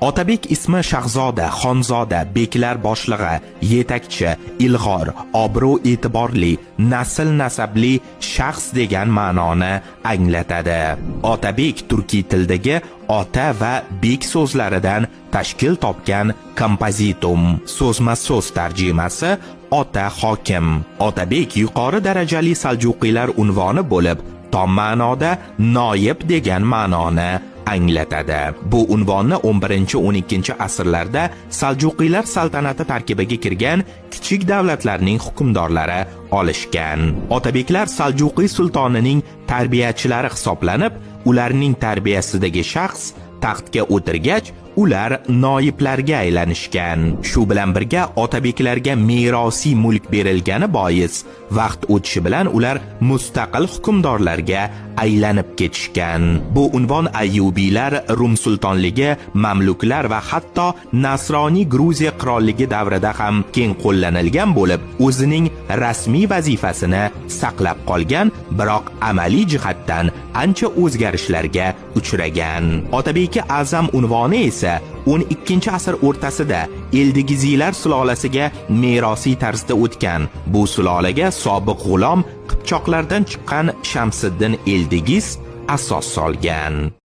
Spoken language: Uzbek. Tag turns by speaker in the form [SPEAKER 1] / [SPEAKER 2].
[SPEAKER 1] Otabek ismi shahzoda, xonzoda, beklar boshlig'i, yetakchi, ilg'or, obro' e'tiborli, nasl nasabli shaxs degan ma'noni anglatadi. Otabek turkiy tildagi ota va bek so'zlaridan tashkil topgan kompozitum. So'zma-so'z tarjimasi ota hokim. Otabek yuqori darajali saljuqiylar unvoni bo'lib, tom ma'noda noyib degan ma'noni anglatadi. Bu unvonni 11-12 asrlarda Saljuqiylar saltanati tarkibiga kirgan kichik davlatlarning hukmdorlari olishgan. Otabeklar Saljuqiy sultonining tarbiyachilari hisoblanib, ularning tarbiyasidagi shaxs taxtga o'tirgach, ular noyiblarga aylanishgan. Shu bilan birga otabeklarga merosiy mulk berilgani bois, vaqt o'tishi bilan ular mustaqil hukmdorlarga aylanib ketishgan. Bu unvon Ayyubiylar, Rum sultonligi, Mamluklar va hatto Nasroniy Gruziya qirolligi davrida ham keng qo'llanilgan bo'lib, o'zining rasmiy vazifasini saqlab qolgan, biroq amaliy jihatdan ancha o'zgarishlarga uchragan. Otabeki A'zam unvoni esa 12-asr o'rtasida Eldigiziylar sulolasiga merosiy tarzda o'tgan. Bu sulolaga sobiq g'ulom qipchoqlardan chiqqan Shamsiddin Eldigiz asos solgan.